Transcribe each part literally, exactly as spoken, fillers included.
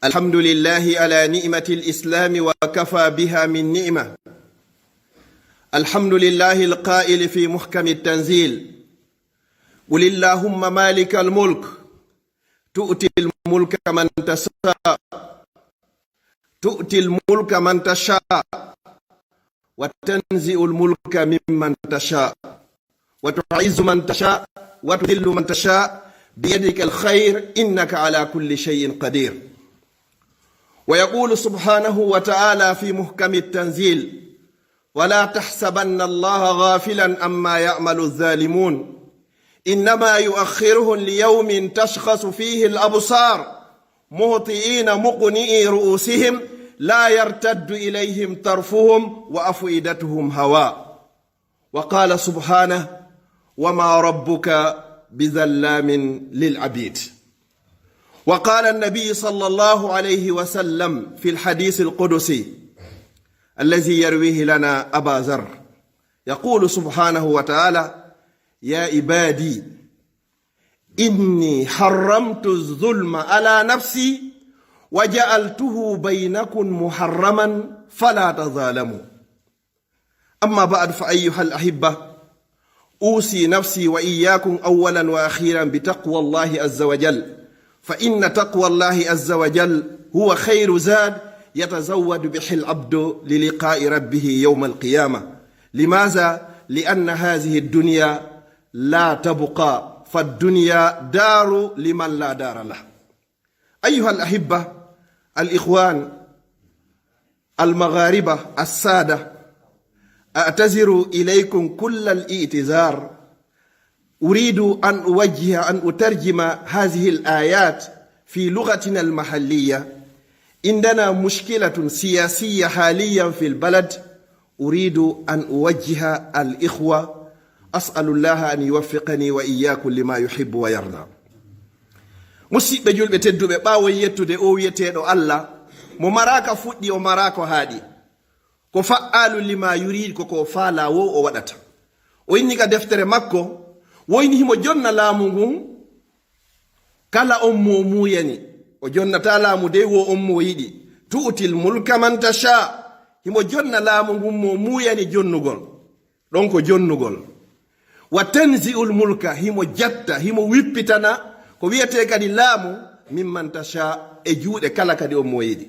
الحمد لله على نعمة الإسلام وكفى بها من نعمة. الحمد لله القائل في محكم التنزيل: قل اللهم مالك الملك تؤتي الملك من تشاء، تؤتي الملك من تشاء، وتنزع الملك ممن تشاء، وتعز من تشاء، وتذل من تشاء، بيدك الخير، إنك على كل شيء قدير. ويقول سبحانه وتعالى في محكم التنزيل: ولا تحسبن الله غافلا عما يعمل الظالمون، إنما يؤخرهم ليوم تشخص فيه الأبصار، مهطعين مقنعي رؤوسهم، لا يرتد إليهم طرفهم، وأفئدتهم هواء. وقال سبحانه: وما ربك بظلام للعبيد. وقال النبي صلى الله عليه وسلم في الحديث القدسي الذي يرويه لنا أبا ذر، يقول سبحانه وتعالى: يا عبادي إني حرمت الظلم على نفسي وجعلته بينكم محرما فلا تظالموا. أما بعد، فأيها الأحبة، أوصي نفسي وإياكم أولا وأخيرا بتقوى الله عز وجل، فإن تقوى الله عز وجل هو خير زاد يتزود به العبد للقاء ربه يوم القيامة. لماذا؟ لأن هذه الدنيا لا تبقى، فالدنيا دار لمن لا دار له. أيها الأحبة، الإخوان، المغاربة السادة، أعتذر إليكم كل الاعتذار. أريد أن أوجه، أن أترجم هذه الآيات في لغتنا المحلية. عندنا مشكلة سياسية حاليا في البلد، أريد أن أوجه الإخوة، أسأل الله أن يوفقني وإياكم لما يحب ويرضى. Musiɓɓe julɓe tedduɓe, ɓaawo yettude o wiyeteeɗo Allah, mo maraaka fuɗɗi, o maraako haaɗi, ko fa'aalu lima yuriid, ko ko faalaa wo o waɗata. O inni ka deftere makko, woyni himo jonna laamu ngun kala on mo muuyani. O jonnata laamu dey wo on mo yiɗi. Tu'til mulka man tasha. Himo jonna laamu ngun mo muuyani jonnugol. Ɗon ko jonnugol. Wa tanzi'ul mulka, himo jatta, himo wippitana ko wiyetee kadi laamu, mimman tasha, e juuɗe kala kadi on mo yiɗi.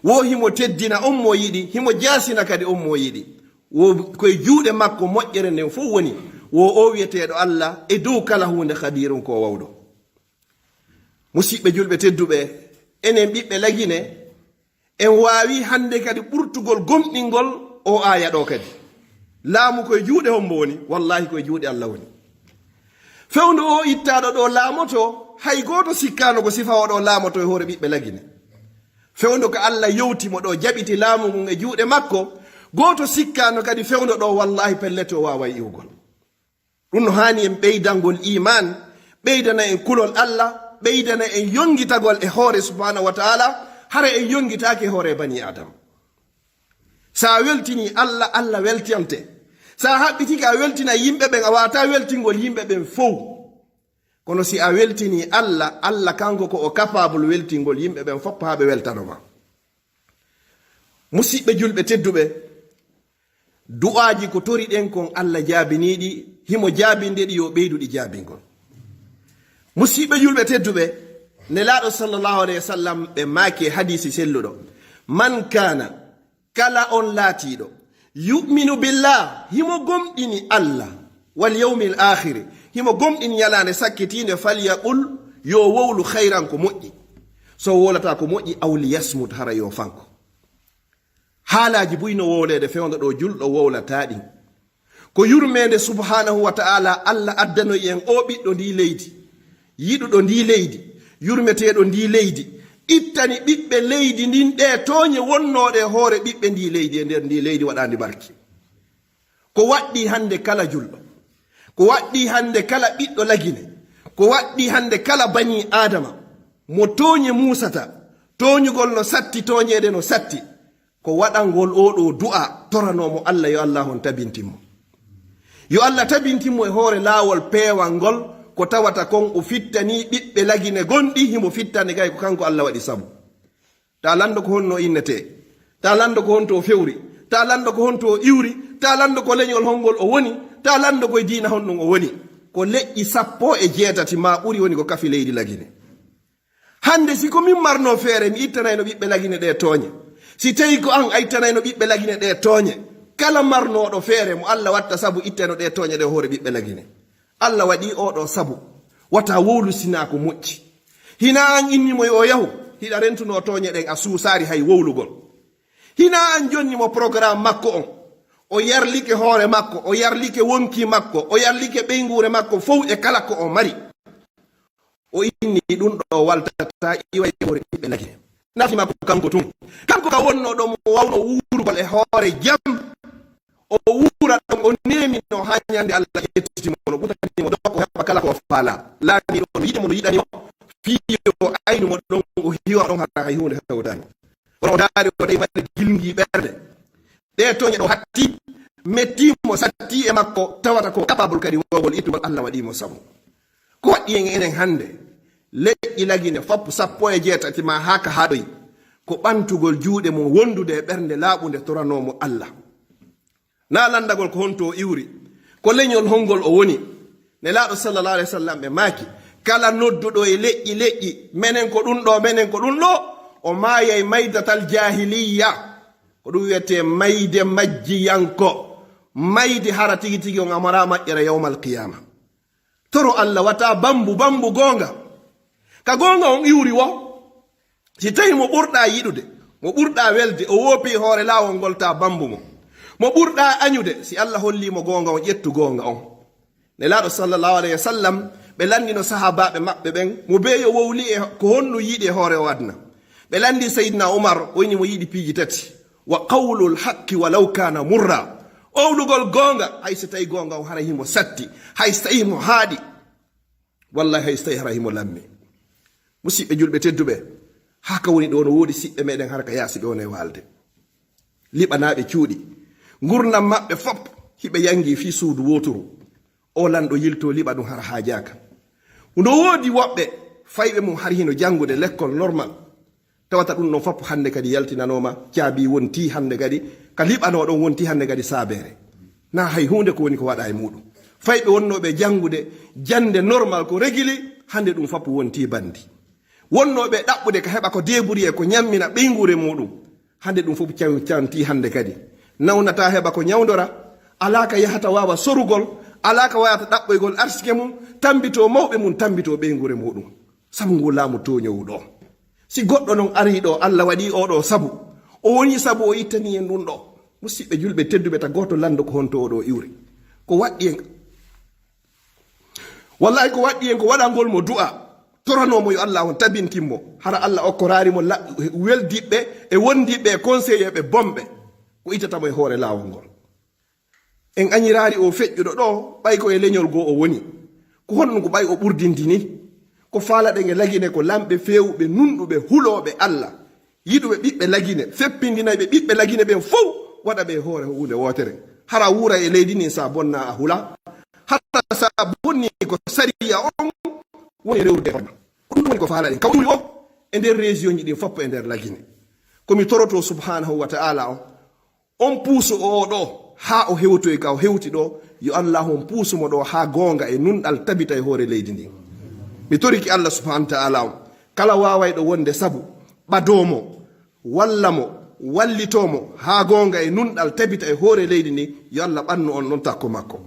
Wo himo teddina on mo yiɗi, himo jaasina kadi on mo yiɗi. Wo koye juuɗe makko moƴƴere nden fof woni. Wo o wiyeteeɗo Allah e dow kala huunde, Qadiirun, ko o wawɗo. Musiɓɓe julɓe tedduɓe, enen ɓiɓɓe Lagine, en waawi hannde kadi ɓurtugol gomɗingol o aaya ɗo kadi. Laamu koye juuɗe hombo woni? Wallahi koye juuɗe Allah woni. Fewndo o ittaaɗo ɗo laamoto, hay gooto sikkaano ko sifa o ɗo laamoto e hoore ɓiɓɓe Lagine. Fewndo ko Allah yowti mo ɗo, jaɓiti laamu ngun e juuɗe makko, gooto sikkaano kadi fewndo ɗo, wallahi, pellet, o waaway iwgol. Ɗum no haani en ɓeydangol iimaan, ɓeydana en kulol Allah, ɓeydana en yongitagol e hoore subhaanahu wa ta'ala, hara en yongitaaki e hoore bani Aadama. So a weltinii Allah, Allah weltante. So a haɓɓitike a weltina yimɓe ɓen, a waawataa weltingol yimɓe ɓen fow. Kono si a weltinii Allah, Allah kanko ko o capable weltingol yimɓe ɓen fof haa ɓe weltano ma. Musiɓɓe julɓe tedduɓe, du'aaji ko toriɗen kon, Allah jaabinii ɗi, himo jaabinde ɗi, yo ɓeydu ɗi jaabingol. Musiɓɓe julɓe tedduɓe, Nelaaɗo sallallahu alayhi wa sallam ɓe maaki e hadiisi selluɗo: "Man kaana," kala on laatiiɗo, "yu'minu billah," himo gomɗini Allah, "wal yawmil aakhiri," himo gomɗini ñalaande sakkitiinde, "falyaqul," yo wowlu, "khayran," ko moƴƴi. So wowlataa ko moƴƴi, "aw liyasmut," hara yo fanko. Haalaaji buy no wowleede fewndo ɗo julɗo wowlataa ɗin. Ko yurmeende subhaanahu wa ta'ala Allah addanoyi en o ɓiɗɗo ndi leydi, yiɗuɗo ndi leydi, yurmeteeɗo ndi leydi, ittani ɓiɓɓe leydi ndin ɗe tooñe wonnooɗe e hoore ɓiɓɓe ndi leydi, e nder ndi leydi waɗaandi barki. Ko waɗɗii hannde kala julɗo, ko waɗɗii hannde kala ɓiɗɗo Lagine, ko waɗɗii hannde kala banii Aadama, mo tooñe muusata, tooñugol no satti, tooñeede no satti, ko waɗangol oo ɗoo du'a, toranoo mo Allah, yo Allah on tabintin mo. Yo Allah tabintin mo e hoore laawol peewal ngol, ko tawata kon o fittanii ɓiɓɓe Lagine gonɗi, himo fittane gay ko kanko Allah waɗi sabu. Ta lanndo ko honno o innetee. Ta lanndo ko honto o fewri. Ta lanndo ko honto o iwri. Ta lanndo ko leñol honngol o woni. Ta lanndo ko e diina honɗun o woni. Ko leƴƴi sappo e jeetati maa ɓuri woni ko kafi leydi Lagine. Hannde, si ko min marnoo feere, mi ittanayno ɓiɓɓe Lagine ɗee tooñe. Si tawii ko an a ittanayno ɓiɓɓe Lagine ɗee tooñe, kala marnooɗo feere mo Alla watta sabu ittayno ɗee tooñe ɗee hoore ɓiɓɓe Lagine. Alla waɗii oo ɗoo sabu. Wata wowlu sinaa ko moƴƴi. Hinaa an inni mo yo o yahu, hiɗa rentunoo tooñe ɗen, a suusaali hay wowlugol. Hinaa an jonni mo programme makko on. O yarlike hoore makko, o yarlike wonkii makko, o yarlike ɓeynguure makko fow e kala ko o mari. O inni ɗun ɗoo waltata iwa e hoore ɓiɓɓe Lagine. Nafi makko kanko tun. Kanko ka wonno ɗo mo wawno wuurugol e hoore jam. O wuura ɗon, o neemino haa ñande Alla ƴettiti mo, no ɓutani mo ɗo o heɓa kala ko o faala. Laamiiɗo on yiɗi mo no yiɗani mo. Fii o aynu mo ɗon, o hiwa ɗon hara hay huunde hewtaani. Kono o daari o tawi mari gilngi ɓernde. Ɗee tooñe ɗo hatti, metti mo, satti e makko, tawata ko capable kadi wawgol ittugol, Alla waɗii mo sabu. Ko waɗɗi en enen hannde, leƴƴi Lagine fappu sappo e jeetati maa haa ka haaɗoyi, ko ɓantugol juuɗe mum wondude e ɓernde laaɓunde toranoo mo Alla. Naa lanndagol ko honto o iwri, ko leñol honngol o woni. Nelaaɗo sallallahu alayhi wa sallam ɓe maaki, kala nodduɗo e leƴƴi leƴƴi, menen ko ɗun ɗoo, menen ko ɗun ɗoo, o maayay maydatal jaahiliyya. Ko ɗun wi'etee mayde majjiyanko. Mayde hara tigi tigi on a maraa maƴƴere yawmal qiyaama. Toro Alla wata bambu, bambu goonga. Ka goonga on iwri wo. Si tawi mo ɓurɗaa yiɗude, mo ɓurɗaa welde, o woopi hoore laawol ngol, ta bambu mo. Mo ɓurɗaa añude, si Alla hollii mo goonga on, ƴettu goonga on. Nelaaɗo sallallahu alayhi wa sallam, ɓe lanndino sahaabaaɓe maɓɓe ɓen, mo bee yo wowli e ko honno yiɗi e hoore o aduna. Ɓe lanndi Sayyidina Umar, o inni mo yiɗi piiji tati. Wa qawlul haqqi walaw kana murra. Owlugol goonga, hay so tawi goonga on haray himo satti, hay so tawi himo haaɗi. Wallahi hay so tawi haray himo lammi. Musiɓɓe julɓe tedduɓe, haa ka woni ɗoo no woodi siɓɓe meɗen hara ka yaasi ɗoo no e waalde. Liɓanaaɓe cuuɗi. Ngurndan maɓɓe fop hiɓe yangi fii suudu wooturu. O lanɗo yiltoo liɓa ɗun hara haajaaka. No woodi woɓɓe fayɓe mum hari hino janngude lekkol normal. Tawata ɗun ɗon fappu hannde kadi yaltinanooma, caabi wontii hannde kadi, ka liɓanoo ɗon wontii hannde kadi saabeere. Naa hay huunde ko woni ko waɗa e muuɗum. Fayɓe wonnooɓe janngude jannde normal ko regili, hannde ɗun fappu wontii banndi. Wonnooɓe ɗaɓɓude ka heɓa ko débrouiller ko ñammina ɓeynguure muuɗum, hannde ɗun foppu caw-, cantii hannde kadi. Nawnataa heɓa ko ñawndora, alaa ka yahata waawa sorugol, alaa ka waawata ɗaɓɓoygol arsike mum, tammbitoo mawɓe mum, tammbitoo ɓeynguure muuɗum. Sabu nguu laamu tooñoowu ɗoo. Si goɗɗo non arii ɗoo, Alla waɗii oo ɗoo sabu, o wonii sabu o ittanii en ɗun ɗoo. Musiɓɓe julɓe tedduɓe, ta gooto lanndo ko honto oo ɗoo iwri. Ko waɗɗi en, wallahi ko waɗɗi en ko waɗangol mo du'a, toranoo mo yo Alla on tabintin mo. Hara Alla okkoraali mo la-, weldiɓɓe e wondiɓɓe e conseiller ɓe bonɓe. Ko ittata mo e hoore laawol ngol. En añiraali oo feƴƴuɗo ɗoo, ɓay ko e leñol goo o woni. Ko honɗun ko ɓay o ɓurdintini? Ko faalaɗen e Lagine ko lamɓe feewuɓe, nunɗuɓe, hulooɓe Alla, yiɗuɓe ɓiɓɓe Lagine, feppindinayɓe ɓiɓɓe Lagine ɓen fow, waɗa ɓe e hoore huunde wootere. Hara wuura e leydi ndin sa bonnaa a hulaa? Hara sa bonnii ko sariya on woni rewrude e hoore ma. Ko ɗun woni ko faalaɗen. Ka woni o e nder région ji ɗin foppo e nder Lagine. Ko mi torotoo subhanahu wa ta'ala on, on puusu oo ɗoo haa o hewtoy ka o hewti ɗoo, yo Allaahu on puusu mo ɗoo haa goonga e nunɗal tabita e hoore leydi ndin. Mi torike Alla subhanahu wa ta'ala on, kala waawayɗo wonde sabu, ɓadoo mo, walla mo, wallitoo mo haa goonga e nunɗal tabita e hoore leydi ndin, yo Alla ɓannu on ɗon takko makko.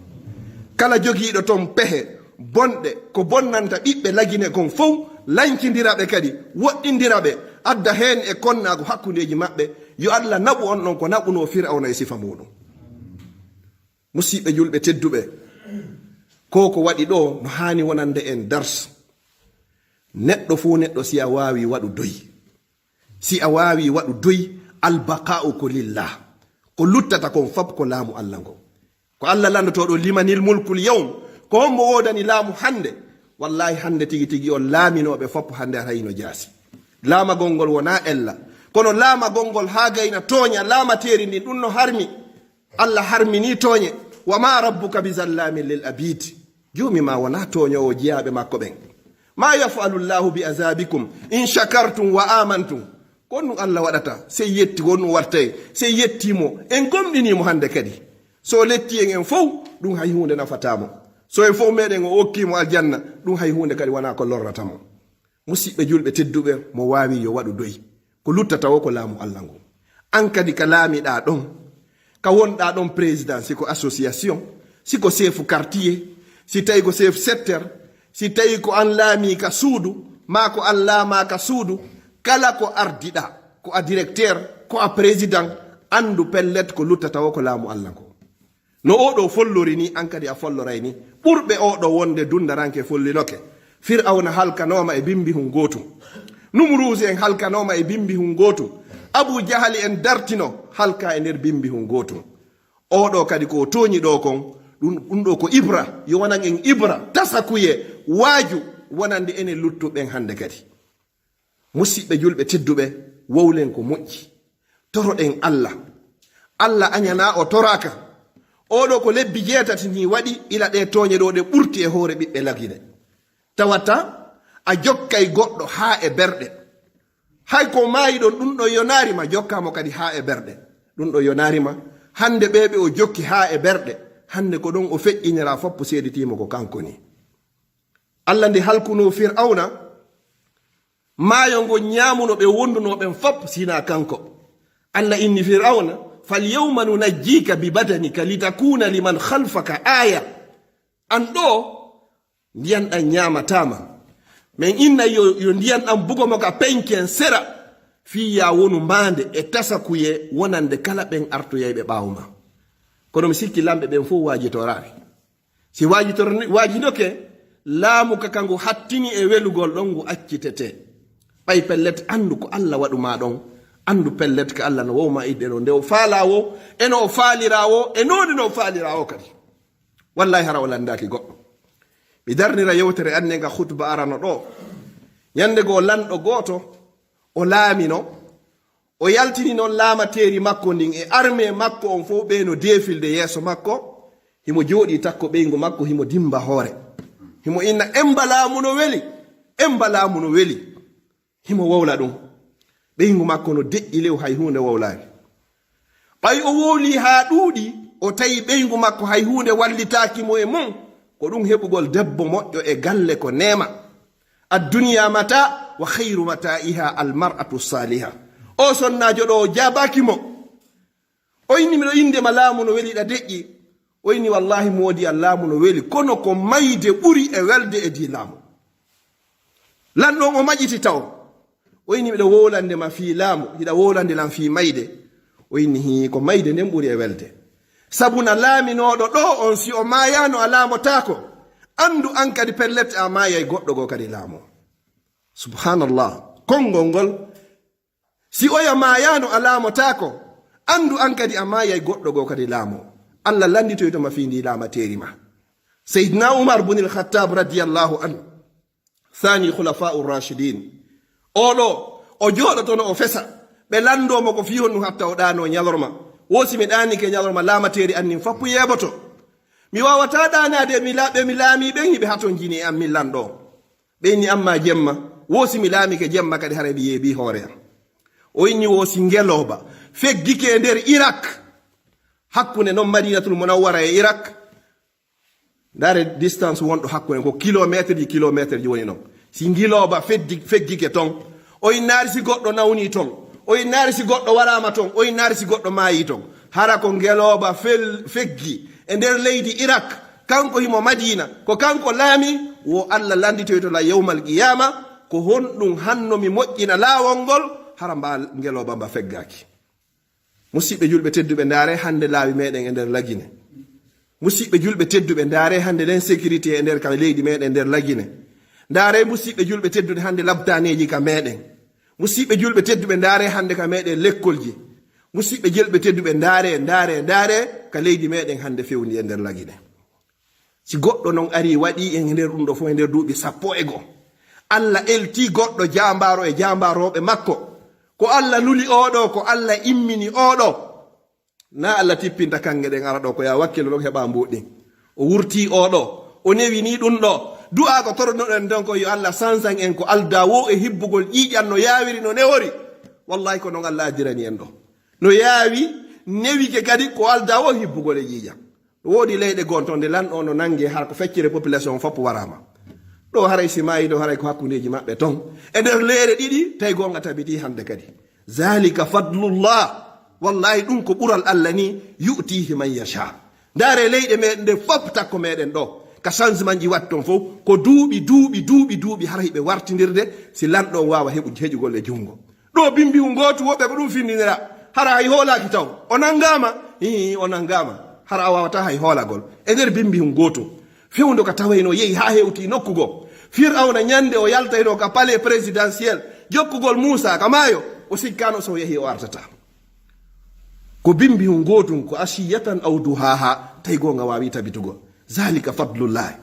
Kala jogiiɗo ton pehe bonɗe, ko bonnanta ɓiɓɓe Lagine kon fow, lancindira ɓe kadi, woɗɗindira ɓe, adda heen e konnaagu hakkundeeji maɓɓe, yo Alla naɓu on ɗon ko naɓunoo Fir'awna e sifa muuɗum. Musiɓɓe julɓe tedduɓe, ko ko waɗi ɗoo no haani wonande en dars. Neɗɗo fow neɗɗo, si a waawi, waɗu doy. Si a waawi, waɗu doy. Albaqaa'u ko lillah. Ko luttata kon fop ko laamu Alla ngon. Ko Alla lanndotooɗo, limanil mulkul yawm. Ko hombo woodani laamu hannde? Wallahi, hannde tigi tigi on laaminooɓe fop hannde haray no jaasi. Laamagol ngol wonaa ella. Kono laamagol ngol haa gayna tooña laamateeri ndin, ɗun no harmi. Alla harminii tooñe. Wa ma rabbuka bi zallamin lil abid. Joomi maa wonaa tooñoowo jiyaaɓe makko ɓen. Ma yaf'alu Llahu bi azabikum in shakartum wa amantum. Ko honɗum Allah waɗata? Sey yetti, ko honɗum wartay? Sey yettii mo, en gomɗinii mo hannde kadi. So o lettii en, en fow, ɗum hay huunde nafataa mo. So en fow meɗen o okkii mo aljanna, ɗum hay huunde kadi wanaa ko lorrata mo. Musiɓɓe julɓe tedduɓe, mo waawi yo waɗu doy. Ko luttata o ko laamu Allah ngu. An kadi ka laamiɗaa ɗon, ka wonɗaa ɗon président, si ko association, si ko chef quartier, si tawi ko chef secteur, si tawi ko an laamii ka suudu, maa ko an laamaa ka suudu, kala ko ardiɗaa, ko a directeur, ko a président, anndu pellet ko luttata o ko laamu Allah ngu. No oo ɗoo follori ni, an kadi a folloray ni. Ɓurɓe oo ɗoo wonde dundaranke follinoke. Fir'awna halkanooma e bimbihun gootum. Numuruusu en halkanooma e bimbihun gootum. Abu Jahali en dartino halka e nder bimbihun gootum. Oo ɗoo kadi ko o tooñi ɗoo kon, ɗum, ɗum ɗoo ko ibra, yo wonan en ibra, tasakuye, waaju, wonande enen luttuɓe ɓen hannde kadi. Musiɓɓe julɓe tedduɓe, wowlen ko moƴƴi. Toroɗen Allah. Allah añanaa o toraaka. Oo ɗoo ko lebbi jeetati ni waɗi ila ɗee tooñe ɗoo ɗe ɓurti e hoore ɓiɓɓe Lagine. Tawata a jokkay goɗɗo haa e berɗe. Hay ko maayi ɗon, ɗum ɗon yonaari ma, jokkaa mo kadi haa e berɗe. Ɗum ɗon yonaari ma. Hannde ɓee ɓe o jokki haa e berɗe. Hannde ko ɗon o feƴƴiniraa foppu seeditii mo ko kanko ni. Allah nde halkunoo Fir'awna, maayo ngon ñaamuno ɓe wondunoo ɓen fop, sinaa kanko. Allah inni Fir'awna, "Fal yawma nunajjika bi badanika litakuna liman khalfaka aya." An ɗoo, ndiyan ɗan ñaamataa ma. Men inna yo, yo ndiyan ɗan bugo mo ka peñken sera, fii yaa wonu maande e tasakuye wonande kala ɓen artoyayɓe ɓaawo ma. Kono mi sikki lamɓe ɓen fow waajitoraali. Si waajitor-, waajinoke, laamu ka, ka ngu hattini e welugol ɗon ngu accitetee. Ɓay pellet, anndu ko Alla waɗu maa ɗon. Anndu pellet ka Alla no wowma idde ɗon, nde o faalaa wo, e no o faaliraa wo, e noone no o faaliraa wo kadi. Wallaahi, hara o lanndaaki goɗɗo. Mi darnira yewtere anne nga khutba arano ɗoo. Ñannde goo, lanɗo gooto, o laamino, o yaltini non laamateeri makko ndin e armée makko on fow, ɓe no deefilde yeeso makko. Himo jooɗii takko ɓeyngu makko, himo dimba hoore. Himo inna, "Emba laamu no weli, emba laamu no weli." Himo wowla ɗum. Ɓeyngu makko no deƴƴi lew, hay huunde wowlaaki. Ɓay o wowlii haa ɗuuɗi, o tawi ɓeyngu makko hay huunde wallitaaki mo e mum. Ko ɗum heɓugol debbo moƴƴo e galle ko neema. Adduniya mata wa khayru mataiha almar'atu saliha. O sonnaajo ɗoo, o jaabaaki mo. O inni, "Miɗo innde ma, laamu no weli, ɗa deƴƴi." O inni, "Wallaahi, moodi an, laamu no weli, kono ko mayde ɓuri e welde e di laamu." Lanɗo on o maƴiti taw. O inni, "Miɗo wowlande ma fii laamu, hiɗa wowlande lan fii mayde." O inni, "Hii, ko mayde nden ɓuri e welde. Sabu na laaminooɗo ɗoo on, si o maayaano, a laamotaako. Anndu an kadi pellet a maayay, goɗɗo goo kadi laamoo." Subhanallah. Konngol ngol, "Si oya maayaano, a laamotaako. Anndu an kadi a maayay, goɗɗo goo kadi laamoo." Alla lannditoyto ma fii ndii laamateeri ma. Seydina Umar bunil Khattab radiyallahu anhu, thani khulafa'ur rashidin. Oo ɗoo, o jooɗotono, o fesa. Ɓe lanndoo mo ko fii honɗum hatta o ɗaanoo ñalorma. Wo si mi ɗaanike ñalorma, laamateeri an nin fappu yeeboto. Mi waawataa ɗaanaade mi la-, ɓe mi laamii ɓen, hiɓe hatonjini e an min lanɗo. Ɓe inni, "Amma jemma, wo si mi laamike jemma kadi, haray mi yeebii hoore an." O inni, "Wo si ngelooba feggike e nder Irak, hakkunde non Madinatul Munawwara e Irak." Ndaare distance wonɗo hakkunde, ko kilometre ji, kilometre ji woni non. Si ngilooba feddi-, feggike ton, o innaari si goɗɗo nawnii ton, o innaari si goɗɗo waraama ton, o innaari si goɗɗo maayii ton. Hara ko ngelooba fel-, feggi e nder leydi Irak, kanko himo Madiina, ko kanko laami, wo Alla lannditoyto lan yawmal qiyaama, ko honɗum hanno mi moƴƴina laawol ngol, hara mba ngelooba mba feggaaki. Musiɓɓe julɓe tedduɓe, ndaare hannde laawi meɗen e nder Lagine. Musiɓɓe julɓe tedduɓe, ndaare hannde l'insécurité e nder ka leydi meɗen nder Lagine. Ndaare musiɓɓe julɓe tedduɓe hannde labtaneeji ka meɗen. Musiɓɓe julɓe tedduɓe, ndaare hannde ka meɗen lekkolji. Musiɓɓe julɓe tedduɓe, ndaare, ndaare, ndaare ka leydi meɗen hannde fewndi e nder Lagine. Si goɗɗo non arii waɗii en e nder ɗum ɗo fof e nder duuɓi sappo e goo, Alla eltii goɗɗo jaambaaro e jaambaarooɓe makko. Ko Alla nuli oo ɗoo, ko Alla immini oo ɗoo. Na Alla tippinta kaŋŋe ɗen ara ɗoo, ko yaa wakkilo ɗon heɓa mbuuɗi. O wurtii oo ɗoo, o newinii ɗum ɗoo. Du'aa ko toroɗen ɗon ko yo Alla sansan en ko aldaa woo e hibbugol ƴiiƴan no yaawiri no newori. Wallahi, ko noon Allah addirani en ɗo. No yaawi, newike kadi ko aldaa o hibbugol e ƴiiƴam. Woodi leyɗe goo toon, nde lanɗo o no nannge, hara ko feccere population fof waraama. Ɗo haray si maayi ɗo, haray ko hakkundeeji maɓɓe toon. E nder leere ɗiɗi, tawi goonga tabitii hannde kadi. Zalika fadlullah. Wallahi, ɗum ko ɓural Allah ni, yu'tihi man yasha. Ndaare leyɗe meɗen ɗe fof takko meɗen ɗo. Ka changement ji waɗi toon fof, ko duuɓi, duuɓi, duuɓi, duuɓi, hara hiɓe wartindirde, si lanɗo o waawa heɓu-, heƴugol e junngo. Ɗo bimbihu ngootu, woɓɓe ko ɗum findinira. Hara hay hoolaaki taw. O nanngaama? Ii, o nanngaama. Hara a waawataa hay hoolagol. E nder bimbihu ngootu. Fewndo ka tawayno yehi haa hewti nokku goo. Fir'awna ñande o yaltayno ka palais présidentiel, jokkugol Muusa ka maayo, o sikkaano so o yehi o artataa. Ko bimbihu ngootu, ko ashiyatan aw duhaha, tawi goonga waawi tabitugol. Zalika fadlullahi.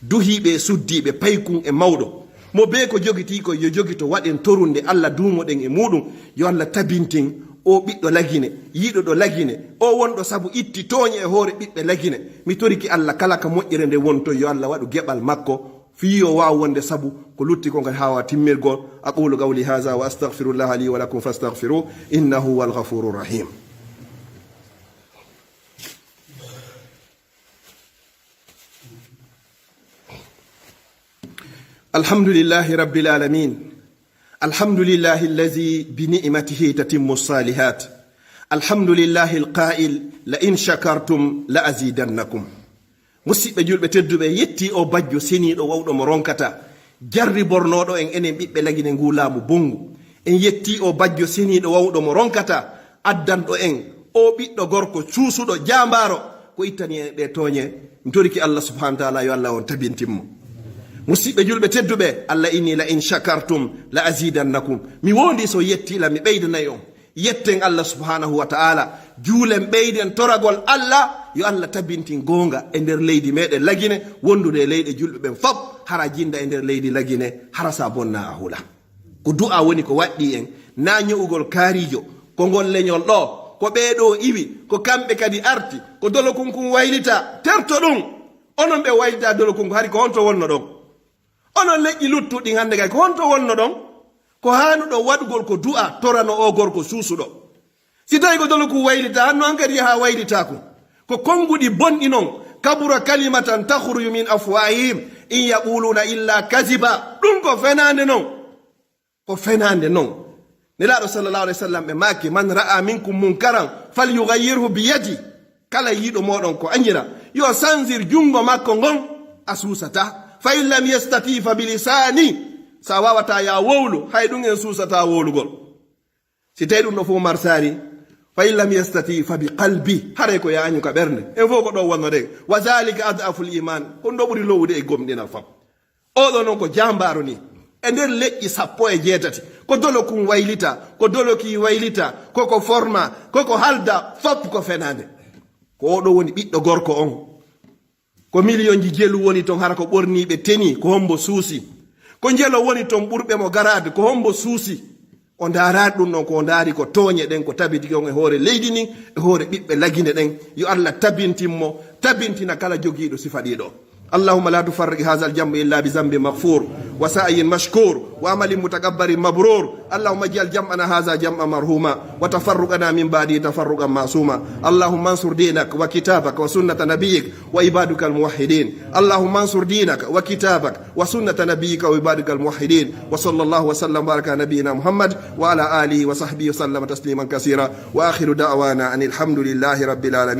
Duhiiɓe e suddiiɓe, paykun e mawɗo. Mo bee ko jogitii ko yo jogito, waɗen torunde Allah, duumoɗen e muuɗum. Yo Allah tabintin o ɓiɗɗo Lagine, yiɗuɗo Lagine, o wonɗo sabu itti tooñe e hoore ɓiɓɓe Lagine. Mi torike Allah kala ka moƴƴere nde wonto, yo Allah waɗu geɓal makko, fii yo waaw wonde sabu ko lutti ko ngam haawa timmirgol. Aqulu qawli haza wa astaghfirullaha li wa lakum fastaghfiruhu, innahu huwal ghafurur rahim. الحمد لله رب العالمين. الحمد لله الذي بنعمته تتم الصالحات. الحمد لله القائل: لئن شكرتم لأزيدنكم. Musidɓe julɓe tedduɓe, yetti o bajjo seniiɗo wawɗo mo ronkata, jarribornooɗo en enen ɓiɓɓe Lagine nguu laamu bonngu. En yetti o bajjo seniiɗo wawɗo mo ronkata, addanɗo en o ɓiɗɗo gorko cuusuɗo jaambaaro, ko ittani en ɗe tooñe. Mi toriki Allah subhanahu wa taala, yo Allah on tabintin mo. Musidɓe julɓe tedduɓe, Allah inni: "La in shakartum la azidannakum." Mi wondi so yetti la, mi ɓeydanay on. Yetten Allah subhanahu wa taala, juulen, ɓeyden toragol Allah, yo Allah tabintin goonga e nder leydi meɗen Lagine, wondude e leyɗe julɓe ɓen fop, hara jinda e nder leydi Lagine, hara sa bonna a hula. Ko du'a woni ko waɗɗi en, na ño'ugol kaarijo, ko ngol leñol ɗo, ko ɓee ɗo iwi, ko kamɓe kadi arti, ko Dolokunkun waylita, terto ɗum. Onon ɓe waylita Dolokunkun, hari ko honto wonno ɗon? Onon leƴƴi luttuɗi hannde kay, ko honto wonno ɗon? Ko haanuɗo waɗugol ko du'a torano o gorko suusuɗo. Si tawi ko Doloku waylita, hanno an kadi yaha waylitaku. Ko konnguɗi bonɗi non, kabura kalimatan takhruju min afwahihim in yaquluna illa kaziba. Ɗum ko fenaande non. Ko fenaande non. Nelaaɗo sallallahu alayhi wa sallam ɓe maaki: "Man ra'a minkum munkaran falyughayyirhu bi yadi." Kala yiɗo moɗon ko añira, yo sansir junngo makko ngon, a suusata. "Fa in lam yastati fa bi lisani." Sa wawata ya wowlu, hay ɗum en suusata wowlugol. Si tawi ɗum ɗo fof marsari, "fa in lam yastati fa bi qalbi." Haray ko ya añu ka ɓernde. En fof ko ɗo wonno ɗen. "Wa zalika ad'aful iman." Ko ɗo ɓuri lowude e gomɗinal fam. Oɗo noon ko jaambaaro ni. E nder leƴƴi sappo e jeetati, ko Dolokun waylita, ko Doloki waylita, koko forma, koko halda, fop ko fenaande. Ko oɗo woni ɓiɗɗo gorko on. Ko miliyonji jelu woni toon, hara ko ɓorniiɓe teni, ko hombo suusi? Ko njelo woni toon ɓurɓe mo garaade, ko hombo suusi? O ndaaraani ɗum noon, ko o ndaari ko tooñe ɗen, ko tabitiki on e hoore leydi ndin, e hoore ɓiɓɓe Lagine ɗen. Yo Allah tabintin mo, tabintina kala jogiiɗo sifa ɗiɗo. اللهم لا تفرق هذا الجمع إلا بذنب مغفور وسعي مشكور وعمل متقبل مبرور. اللهم اجعل جمعنا هذا جمعا مرحوما وتفرقنا من بعده تفرقا معصوما. اللهم انصر دينك وكتابك وسنة نبيك وعبادك الموحدين. اللهم انصر دينك وكتابك وسنة نبيك وعبادك الموحدين. وصلى الله وسلم وبارك على نبينا محمد وعلى آله وصحبه وسلم تسليما كثيرا. وآخر دعوانا أن الحمد لله رب العالمين.